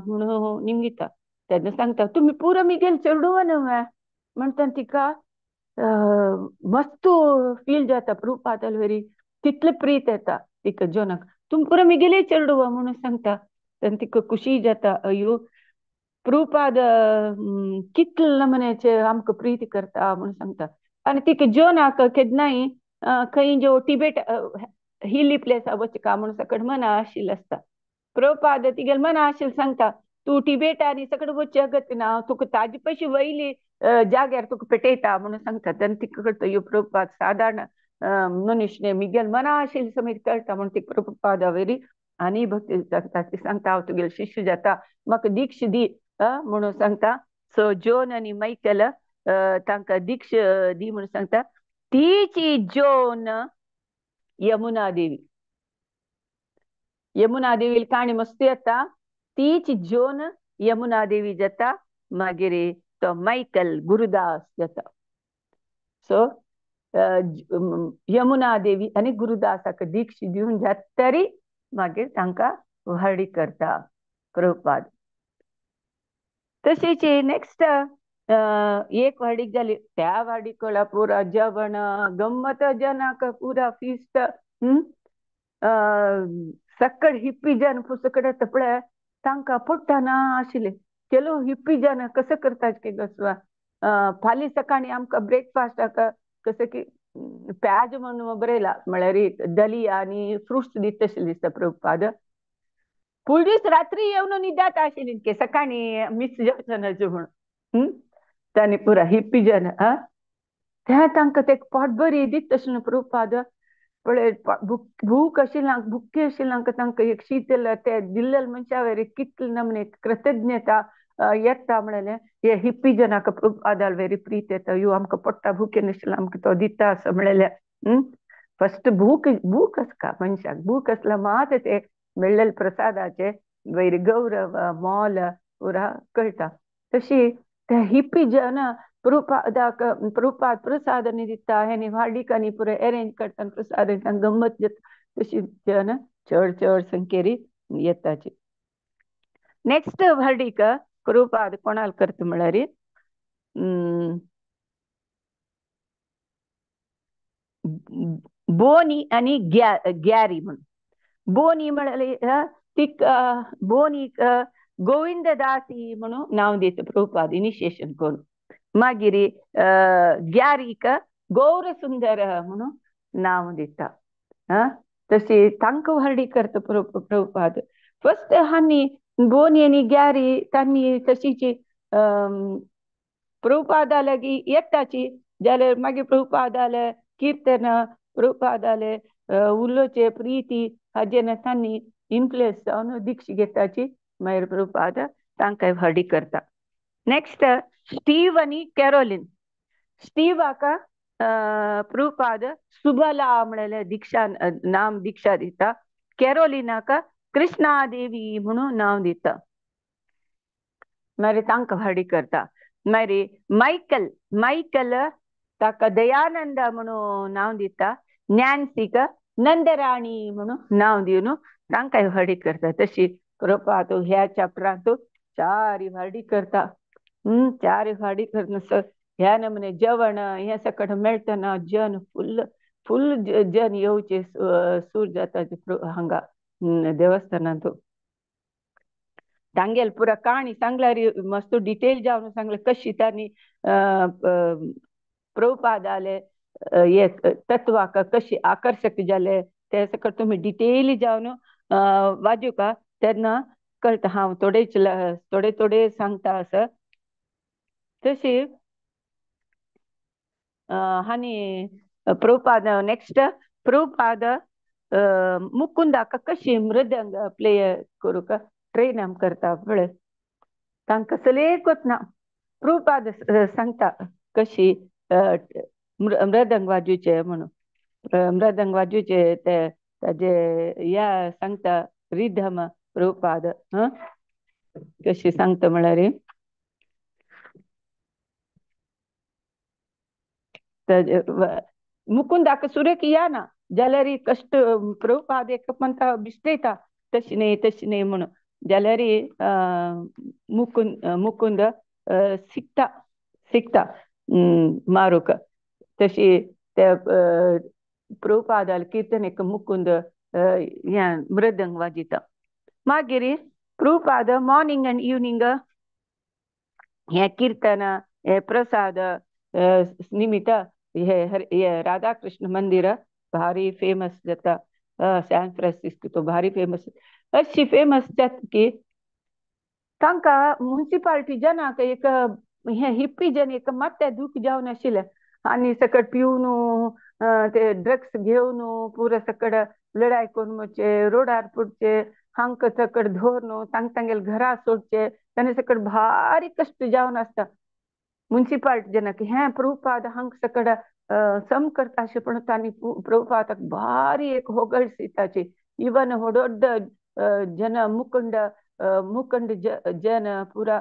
म्हणून निमगिता. तेन्ना सांगता तुमी पुरो मिगेल चेडूं न्हय म्हणटा. तिका मस्त फील जाता प्रभुपादाल वरी तितले प्रीत येता तिका जोनाक, तुमी पुरो मिगेले चेडूं म्हणून सांगता. तेन्ना तिका खुशी जाता, अयो प्रभुपाद कितले नमुन्याचे आमकां प्रीती करता म्हणून सांगता. आनी तिका जोनाक केन्नाय खंय जो टिबेट हिली प्लेस वचका म्हणून सकट मना आशिल्लें आसता. प्रभुपाद तिगेले मना आशिल्लें सांगता तूं टिबेट आनी सकट वचचे गती ना, तुका ताजे पयशे वयली जाग्यार तुका पेटयता म्हणून सांगता. तेन्ना तिका कळटा यो प्रभुपाद सादारण मनीस न्हय, मिगेल मना आशिल्लें समेत कळटा म्हणून तिका प्रभुपादा वरी आनी भक्ती जाता. ती सांगता हांव तुगेलो शिष्य जाता, म्हाका दीक्ष दी म्हणून सांगता. सो जोन आनी मायकल तांकां दीक्ष दी म्हणून सांगता. तीची जोन यमुना देवी, यमुना देवी काणी मस्त येता. तीच जोन यमुना देवी जाता, मागीर तो मायकल गुरुदास जाता. सो यमुना देवी आनी गुरुदासाक दीक्ष दिवन जाता तरी मागीर तांकां व्हार्डी करता प्रभुपाद. तशीच नेक्स्ट एक व्हार्डीक जाली, त्या व्हार्डीक कळा पुरा जेवण गम्मत जनाक पुरा फिस्ट. सकड हिप्पी जन पुसकड तपळे तांकां पोट्टाना आशिल्ले. केलो हिप्पी जन कसं करतात की गसवा फाल्यां सकाळी आमकां ब्रेकफास्टाक कसं की प्याज म्हणून बरयला म्हळ्यार दलिया आनी फ्रुट्स दित तशें दिसता प्रभुपाद. फूल दीस रात्री येवन निदात आशिल्ली की सकाळी मिस जावचें म्हणून तांणी पुरा हिप्पी जन त्या तांकां ते पोट बरी दीत तशें प्रभुपाद. पळय भूक आशिल्ल्या भुक्के आशिल्ल्या तांकां एक शीत ते दिल्लेले मनशा वयर कितले नमने कृतज्ञता येता म्हणलें हे हिप्पी जनाक प्रभुपादाल वेरी प्रीत येता, यो आमकां पोट्टा भुकेन आशिल्लो आमकां तो दिता असो म्हणलें. फस्ट भूक भूक आसता मनशाक, भूक आसल्यार मात ते मेळ्ळेले प्रसादाचे वयर गौरव मोल पुरा कळटा. तशी ते हिप्पी जन प्रभुपादाक प्रभुपाद प्रसाद दिता हेणी व्हार्डिकांनी पुरो अरेंज करता प्रसाद गम्मत जाता. तशी जन चड चड संख्येरी येताची. नेक्स्ट व्हार्डीक प्रभुपाद कोणाल करता म्हळ्यार बोनी आनी ग्यारी म्हणून. बोनी म्हळ्यार तिका बोनीक गोविंददासी म्हणून नांव दिता प्रभुपाद इनिशिएशन करून. मागीर ग्यारीक गौरसुंदर म्हणून नांव दिता. तशी तांकां व्हार्डी करता प्रभुपाद. फस्ट हांणी बोनी आनी ग्यारी तांणी तशीची प्रभुपादा लागीं येताची जाल्यार मागीर प्रभुपादाले कीर्तन प्रभुपादाले उलोवचे प्रिती हाजेन तांणी इन्फ्लुएन्स जावन दीक्ष घेताची. मागीर प्रभुपाद तांकां व्हार्डी करता. नेक्स्ट स्टीव आनी कॅरोलिन. स्टीवाक प्रभुपाद सुबला म्हणलें दीक्षा नाम दीक्षा दिता. कॅरोलिनाक कृष्णा देवी म्हणून नांव दिता. मागीर तांकां व्हार्डी करता. मागीर मायकल मायकल ताका दयानंद म्हणून नांव दिता. नॅन्सीक नंदराणी म्हणून नांव दिवन तांकां व्हार्डी करता. तशी प्रभुपाद ह्या चॅप्टरांत चार व्हार्डी करता. चार फाडी करून ह्या नमुने जेवण हें सकट मेळटना जन फुल फुल जन येवचे सूर जाता हांगा देवस्थानांत. तांगेल पुरा काणी सांगल्यार मस्त डिटेल जावन सांगले कशी तांणी प्रभुपादाले हे तत्वाक कशी आकर्शक जाले ते सकट तुमी डिटेल जावन वाजुका तेन्ना कळटा. हांव थोडे थोडे थोडे सांगता आसा. तशी आनी प्रभुपाद नेक्स्ट प्रभुपाद मुकुंदाक कशी मृदंग प्ले करूंक ट्रेन आम करता पळय तांकां सलेकूच ना. प्रभुपाद सांगता कशी मृदंग वाजूचे म्हणून, मृदंग वाजूचे ते ताजे या सांगता रिधम प्रभुपाद कशी सांगता म्हळ्यार मुकुंदाक सुरेक या ना जाल्यार कश्ट प्रभुपाद एक म्हणटा बिश्टयता तशी न्ही तशी न्ही म्हणून, जाल्यार मुकुंद मुकुंद शिकता शिकता मारूक. तशी ते प्रभुपादाल किर्तन एक मुकुंद हें मृदंग वाजयता. मागीर प्रभुपाद मॉर्निंग आनी इवनिंग हें किर्तन हे प्रसाद निमित्त हे राधा कृष्ण मंदिर भारी फेमस जाता सॅन फ्रांसिस्को तो भारी फेमस. अशी फेमस जाता की तांकां मुन्सिपालिटी जनाक एक हे हिप्पी जन एक मात्या दूख जावन आशिल्लें आनी सकट पिवन ते ड्रग्स घेवन पुरो सकट लढाय करून वचचे रोडार पडचे हांकां सकट धरून तांक तांगेले घरा सोडचे ताणें सकट भारी कश्ट जावन आसता मुन्सिपालिटी जनाक. हें प्रभुपाद हांकां सकट सम करता अशें पण तांणी प्रभुपादाक भारी एक होगळ सीताची. इवन व्हड जन मुकुंड मुकुंड जन पुरा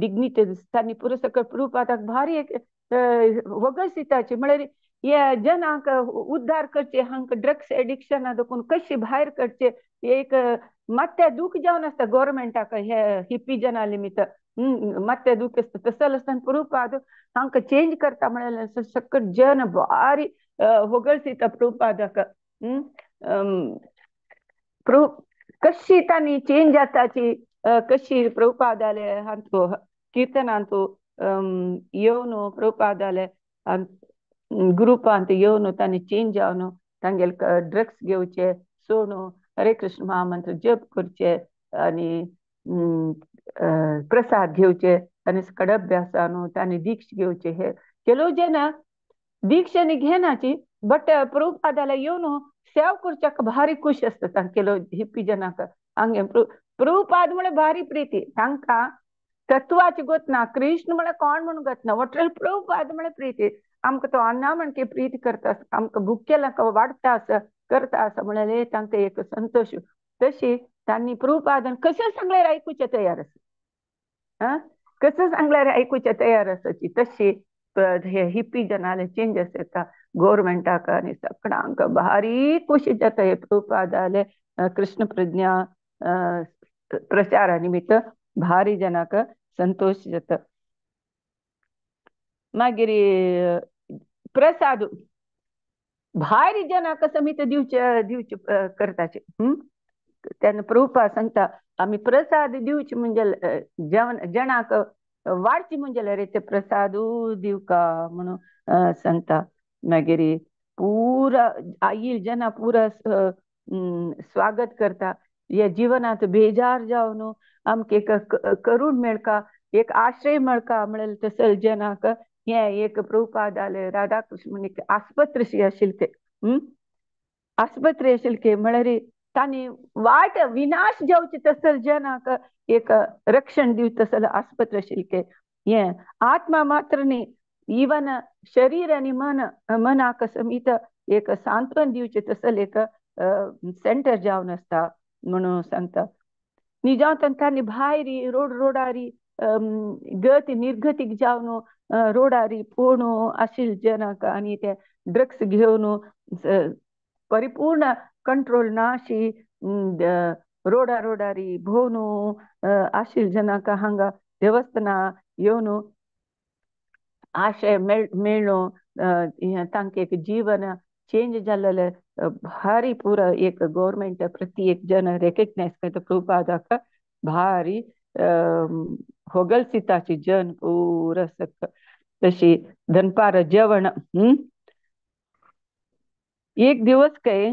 डिग्निटरीज तांणी पुरो सकट प्रभुपादाक भारी एक होगळ सीताची. म्हळ्यार हे जनांक उद्धार करचे हांकां ड्रग्स एडिक्शना देखून कशें भायर करचे एक मात्या दूख जावन आसता गोवोरमेंटाक हे हिप्पी जना निमित्त मात्या दूख आसता. तसो आसतना प्रभुपाद हांकां चेंज करता म्हळ्यार सकट जन भारी होगळसीता प्रभुपादाक. प्रभु कशी तांणी चेंज जाताची कशी प्रभुपादाले हांतू किर्तनांतू येवन प्रभुपादाले ग्रुपांत येवन तांणी चेंज जावन तांगेले ड्रग्स घेवचे सोडून हरे कृष्ण महामंत्र जप करचे आनी प्रसाद घेवचे आनी कडभ्यासान तांणी दीक्ष घेवचे. हे ಕೆಲವು ಜನ दीक्षेने घेनाची बट प्रभुपादाला येवन सेवा करच्याक भारी खुश आसता ಕೆಲವು हिप्पी जनाक. हांगे प्रभुपाद म्हळ्यार भारी प्रीती तांकां तत्वाची गोत ना कृष्ण म्हळ्यार कोण म्हणून गोत ना वटल प्रभुपाद म्हळ्यार प्रीती. आमकां तो अन्ना म्हणके प्रीती करता आमकां भुकेला वाडटा आसा करता आसा म्हळ्यार तांकां एक संतोश. तशी तांणी प्रभुपादान कशें सांगल्यार आयकुचें तयार आसा कसं सांगल्यार आयकुचें तयार आसाची. तशी हे हिप्पी जनाले चेंजस येता गोवोरमेंटाक आनी सगळ्यांक भारी खुशी जाता हे प्रभुपादाले कृष्ण प्रज्ञा प्रचारा निमित्त भारी जनाक संतोष जाता. मागीर प्रसाद भारी जनाक समीत दिवचे दिवचे करताचे. तेन्ना प्रभुपाद सांगता आमी प्रसाद दिवचे म्हणजे जेवण जनाक वाडची म्हणजे रे ते प्रसादू दिवका म्हणून सांगता. मागीर पुरा आईल जना पुरा स्वागत करता. ह्या जिवनांत बेजार जावन आमकां एक करूण मेळका एक आश्रय मेळका म्हळ्यार तसो जनाक हें एक प्रभुपादाले राधा कृष्ण म्हण एक आस्पत्रे आशिल्ले ते आस्पत्रे आशिल्ले म्हळ्यार तांणी वाट विनाश जावचे तसो जनाक एक रक्षण दिवचे तसो आस्पत्रे आशिल्ले. हें आत्मा मात्र न्ही इवन शरीर आनी मन मनाक समीत एक सांत्वन दिवचें तसो एक सेंटर जावन आसता म्हणून सांगता. निजांत तांणी भायरी रोड रोडारी गती निर्गतीक जावन रोडारी पूर्ण आशिल्ले जनाक आनी ते ड्रग्स घेवन परिपूर्ण कंट्रोल ना अशी रोडा रोडारी भोवन आशिल्ले जनाक हांगा देवस्थाना येवन आशय मेळ्ळो, तांकां एक जीवन चेंज जाल्लें भारी पुरा एक गव्हर्मेंट प्रति एक जन रेकग्नायज करता प्रभुपादाक भारी होगलसिताची जन पुरा सक तशी दनपार जेवण. एक दिवस काय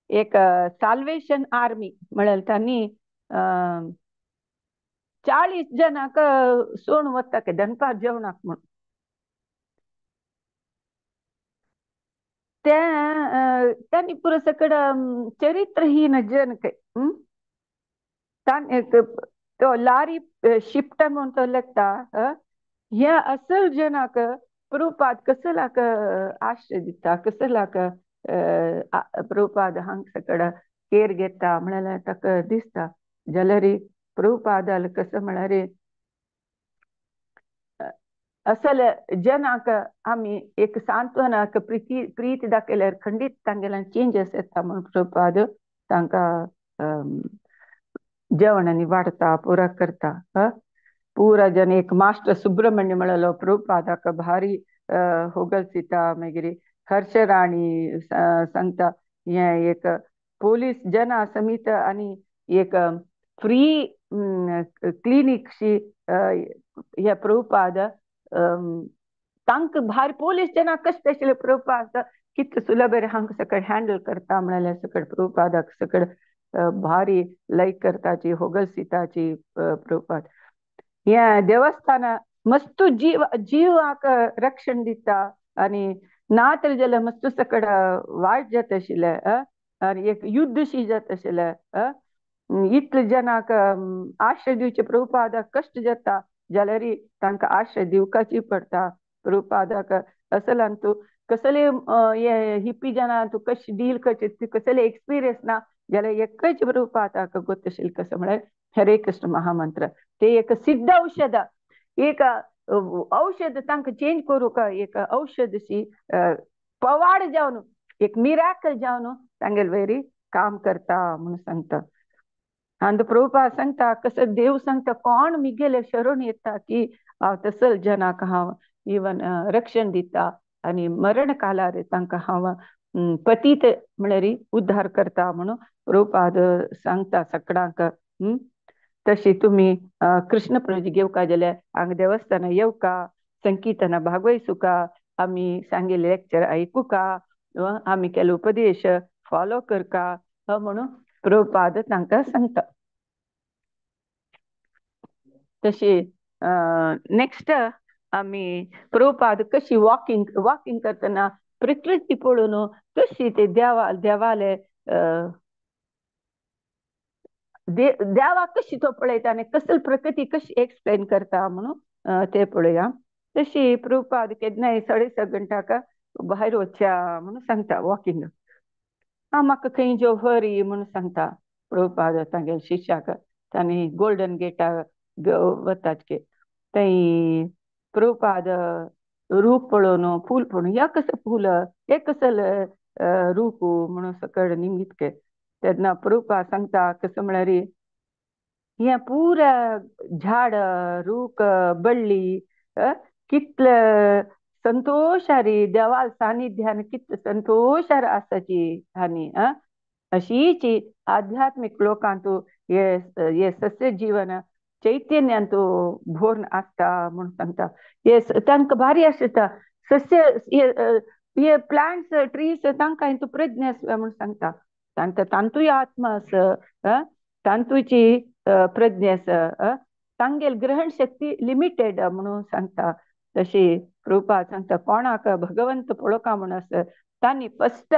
एक साल्वेशन आर्मी म्हळ्यार तांणी 40 जणांक सोण वता काय दनपार जेवणाक म्हणून. त्या त्यांनी पुरो सगळं चरित्रहीन जन काय तो लारी शिफ्ट म्हणून तो लागता. ह्या असल जनाक प्रभुपाद कसलाक आश्रय दिता, कसलाक प्रभुपाद हांग सगळं केर घेता म्हळ्यार ताका दिसता. जाल्यार प्रभुपादाल कसं म्हळ्यार असल जनाक आमी एक सांत्वनाक प्रिती प्रीती दाखयल्यार खंडीत तांगेल्यान चेंजस येता म्हणून प्रभुपाद तांकां जेवण आनी वाडटा पुरा करता. पुरा जन एक मास्टर सुब्रमण्य म्हळ्यार प्रभुपादाक भारी होगलसिता. मागीर हर्षराणी सांगता हें एक पोलीस जना समित आनी एक फ्री क्लिनिकशी हे प्रभुपाद तांकां भारी पोलीस जना कशें आशिल्ले प्रभुपाद कितले सुलभ हांकां सकळ हँडल करता म्हळ्यार सकळ प्रभुपादाक सकळ भारी लायक करताची होगलसिताची प्रभुपाद. ह्या देवस्थाना मस्तू जीव जीवाक रक्षण दिता आनी ना तर जाल्यार मस्तू सकळ वायट जाता आशिल्लें आनी एक युद्धशी जाता आशिल्लें. इतले जनाक आश्रय दिवचे प्रभुपादाक कश्ट जाता जाल्यार तांकां आश्रय दिवपाची पडटा प्रभुपादाक. असल्यान तूं कसले हे हिप्पी जनां तूं कशें डील करचें कसले एक्सपिरियन्स ना जाल्यार एकच प्रभुपादाक गोत आशिल्लें कसं म्हळ्यार हरे कृष्ण महामंत्र ते एक सिद्ध औषध, एक औषध तांकां चेंज करूंक एक औषधशी पवाड जावन एक मिराकल जावन तांगेले वयर काम करता म्हणून सांगता. आनी प्रभुपाद सांगता कसं देव सांगता कोण मिगेले शरण येता की हांव तसल जनाक हांव इवन रक्षण दिता आनी मरण कालार तांकां हांव पतीत म्हळ्यार उद्धार करता म्हणून प्रभुपाद सांगता सगळ्यांक. तशी तुमी कृष्ण प्रभूजी घेवका जाल्यार हांगा देवस्थाना येवका, संकीर्तना भागवयसुका, आमी सांगिल्ले लेक्चर आयकुका, आमी केलो उपदेश फॉलो करका म्हणून प्रभुपाद तांकां सांगता. तशी नेक्स्ट आमी प्रभुपाद कशी वॉकिंग वॉकिंग करतना प्रकृती पळोवन कशी ते देवा देवाले देवाक कशी तो पळयता आनी कसली प्रकृती कशी एक्सप्लेन करता म्हणून ते पळोवया. तशी प्रभुपाद केन्नाय 6.5 घंटाक भायर वचया म्हणून सांगता वॉकिंग. हा म्हाका खंय जो हरी म्हणून सांगता प्रभुपाद तांगेल्या शिष्याक. तांणी गोल्डन गेटाक वतात थंय प्रभुपाद रूप पळोवन फूल पळोवन ह्या कसं फूल हे कसल रूप म्हणून सकळ निमित्त. तेन्ना प्रभुपाद सांगता कसं म्हळ्यार हें पुरा झाड रूख बल्ली कितले संतोषारी देवाल सानिध्यान कितले संतोषार आसाची आनी अशीच आध्यात्मीक लोकांतू हे हे सस्य जीवन चैतन्यांतू भोरून आसता म्हणून सांगता. हे तांकां भारी आसता सस्य हे प्लांट्स ट्रीज तांकां हितू प्रज्ञा आसता म्हणून सांगता. तांकां तांतूय आत्मा आसा, तांतूची प्रज्ञा आसा, तांगेल ग्रहण शक्ती लिमिटेड म्हणून सांगता. तशी प्रभुपाद सांगता कोणाक भगवंत पळोवका म्हूण आसा तांणी फस्ट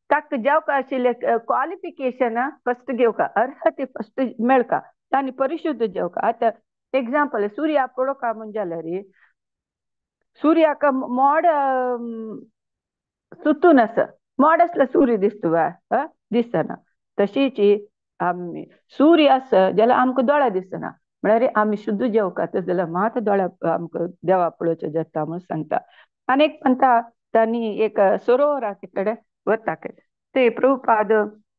ताका जेवका आशिल्लें क्वॉलिफिकेशन फस्ट घेवका, अर्हते फस्ट मेळका, तांणी परिशुद्ध जेवका. आतां एग्जाम्पल सुर्या पळोवका म्हूण जाल्यार सुर्याक मोड सुतून आसा, मोड आसल्यार सूर्य दिसता दिसना. तशीच आमी सूर्य आसा जाल्यार आमकां दोळ्या दिसना म्हळ्यार आमी शुद्ध जेवका तशें जाल्यार मात दोळ्या आमकां देवा पळोवचें जाता म्हणून सांगता. आनी एक म्हणटा तांणी एक सरोवरा कडेन वता ते प्रभुपाद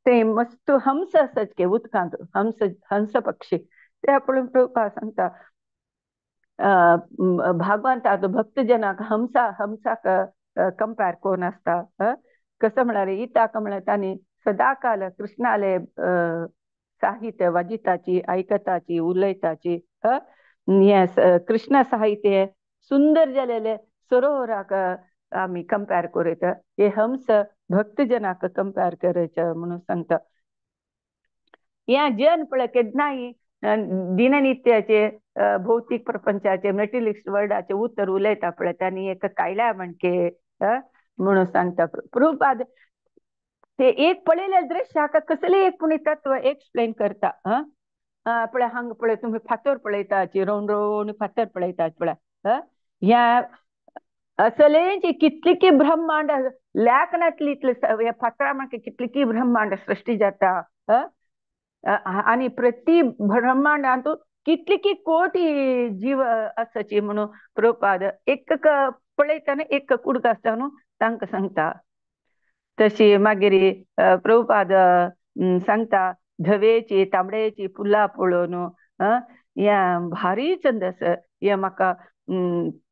ते मस्त हंस आसात उदकांत, हंस हंस पक्षी ते पळोवन प्रभुपाद सांगता भगवंताक भक्तजनाक हंसा हंसाक कंपेर कोण आसता. कसं म्हळ्यार इताक म्हळ्यार तांणी सदाकाल कृष्णाले साहित्य वाजिताची आयकताची उलयताची. हें कृष्ण साहित्य सुंदर जालेले सरोवराक आमी कंपेर करूं, हे हंस भक्तजनाक कंपेर करायचे म्हणून सांगता. ह्या जन पळय केन्नाय दिननित्याचे भौतीक प्रपंचाचे मटेरियलिस्ट वर्ल्डाचे उतर उलयता पळय तांणी एक कायल्या म्हणके म्हणून सांगता. प्रभुपाद ते एक पळयले दृश्याक कसले एक पुणी तत्व एक्सप्लेन करता. पळय हांगा पळय तुमी फातर पळयताची, रोवन रोवन फातर पळयतात पळय. ह्या असलेची कितली ब्रह्मांड लेखनातली इतले फातरा म्हणके कितली ब्रह्मांड सृष्टी जाता. आनी प्रति ब्रह्मांडांत कितली कोटी जीव आसाची म्हणून प्रभुपाद एक पळयतना एक कुडको आसता न्हू तांकां सांगता. तशी मागीर प्रभुपाद सांगता धवेची तांबड्याची फुलां पळोवन ह्या भारी चंद आसा, हें म्हाका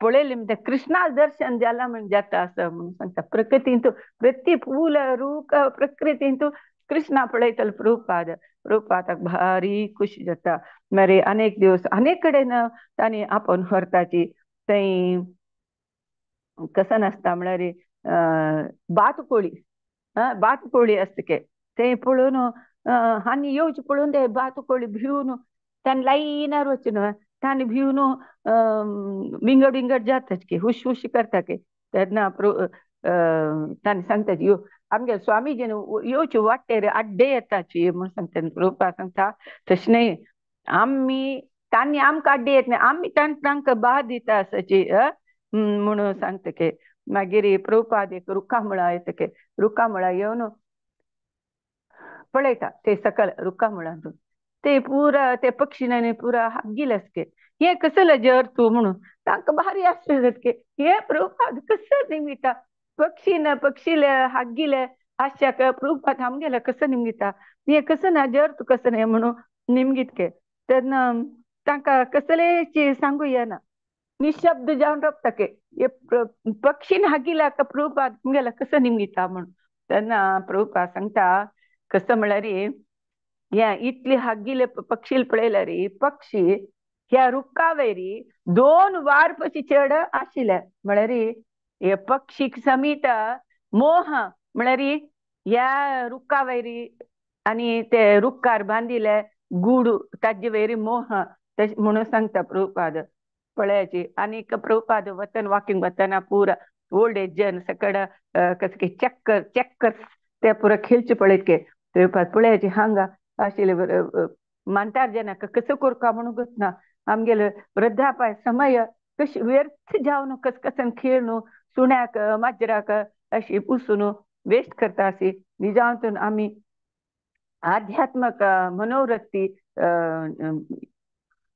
पळयलें म्हणटा कृष्णा दर्शन जालां म्हण जाता आसा म्हणून सांगता. प्रकृतींत प्रति फूल रूख प्रकृतींत कृष्णा पळयतलो प्रभुपाद. प्रभुपादाक भारी खुशी जाता. मागीर अनेक दिवस अनेक कडेन तांणी आपोवन व्हरताची. थंय कसं नासता म्हळ्यार बातकोळी, बातकोळी आसता के थंय पळोवन आनी येवचे पळोवन ते बातकोळी भिवन तांणी लायनार वचून तांणी भिवन विंगड विंगड जाता की हुश हुश करता की. तेन्ना तांणी सांगता यो आमगे स्वामीजीन येवचे वाटेर आड्डे येताची म्हूण सांगता. प्रभुपाद सांगता तशें न्हय, आमी तांणी आमकां आड्डे येत न्हय, आमी तांकां बाद दिता आसाची म्हणून सांगता की. मागीर प्रभुपाद एक रुखामुळा येता की, रुखामुळा येवन पळयता ते सकल रुखामुळांतून ते पुरा ते पक्षीने पुरा हागील आसके हे कसले जर तूं म्हणून तांकां भारी आश्चर्य जाता की हे प्रभुपाद कसं निमगिता पक्षी न पक्षीले हागीले आश्याक प्रभुपाद आमगेले कसं निमगिता, हे कसं ना जर तूं कसं न्हय म्हणून निमगीत के. तेन्ना तांकां कसलेची सांगू येना, निशब्द जावन रावता के हे पक्षीन हागीला प्रभुपाद आमगेले कसं निमगिता म्हणून. तेन्ना प्रभुपाद सांगता कसं म्हळ्यार ह्या इतली हागीले पक्षी पळयल्यार पक्षी ह्या रुखावयरी 2 वार पशी चड आशिल्ले. म्हळ्यार हे पक्षीक समीत मोह म्हळ्यार ह्या रुखावयरी आनी ते रुखार बांदिले गूड ताजे वयरी मोह तशें म्हणून सांगता प्रभुपाद पळयाची. आनी प्रभुपाद वतन वॉकिंग वतना पुरा ओल्ड एज जन सकड कसं की चक्कर चक्कर ते पुरा खेळचे पळयत के प्रभुपाद पळयाची हांगा आशिल्ले मानतार जनाक कसं करका म्हणून ना आमगेले वृद्धापाय समय कशी व्यर्थ जावन कस कसन खेळनु सुण्याक माजराक अशी पुसून वेस्ट करता अशी. निजांतून आमी आध्यात्मक मनोवृत्ती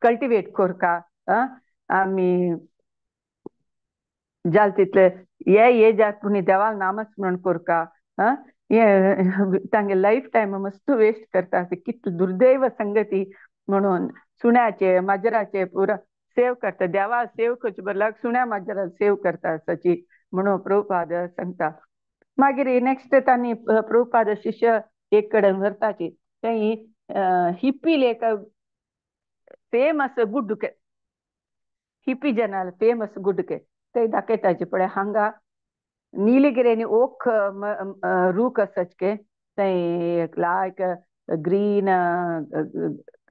कल्टिवेट करका. आमी जाल तितले ये ये जात पुणी देवाक नामस्मरण करका. हे तांगे लायफ टायम मस्त वेस्ट करता असे कितले दुर्दैव संगती म्हणून सुण्याचे माजराचे पुरा सेव करता, देवा सेव करचे बदलाक सुण्या माजरा सेव करता आसाची म्हणून प्रभुपाद सांगता. मागीर नेक्स्ट तांणी प्रभुपाद शिष्य एक कडेन व्हरताची थंय हिप्पी एक फेमस गुड्डुके हिप्पी जनाल फेमस गुड्डुके ते दाखयताची पळय हांगा नीलगिरी ओक रूख आसाचे थंय लायक ग्रीन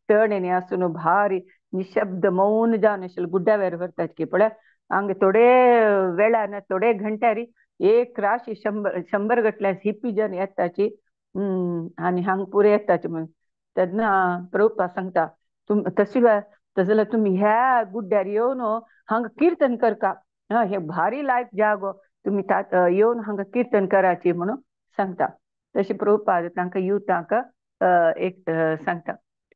तण आसून भारी निशब्द मौन जावन आशिल्ले गुड्ड्या व्हरतात की पळय हांगा थोडे वेळान थोडे घंट्यारी एक राशी 100 गटल्या हिप्पी जन येताची आनी हांगा पुरे येताची म्हणून. तेन्ना प्रभुपाद सांगता तुम तशी तसले तुमी ह्या गुड्ड्यार येवन हांगा किर्तन करका, हे भारी लायक जागो तुमी येवन हांगा कीर्तन कराची म्हणून सांगता. तशी प्रभुपाद तांकां युथांक एक सांगता.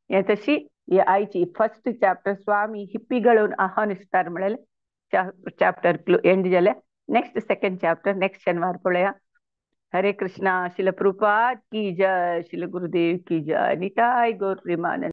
हे तशी ही आयची फर्स्ट चॅप्टर स्वामी हिप्पीಗಳನ್ನು ಆಹ್ವಾನಿಸ್ತಾರೆ म्हळेले चॅप्टर एंड जाले. नेक्स्ट सेकंड चॅप्टर नेक्स्ट शनिवार पळोवया. हरे कृष्णा. शिल प्रभुपाद की जय. शिल गुरुदेव की जय. निताय गौर प्रेमानंद.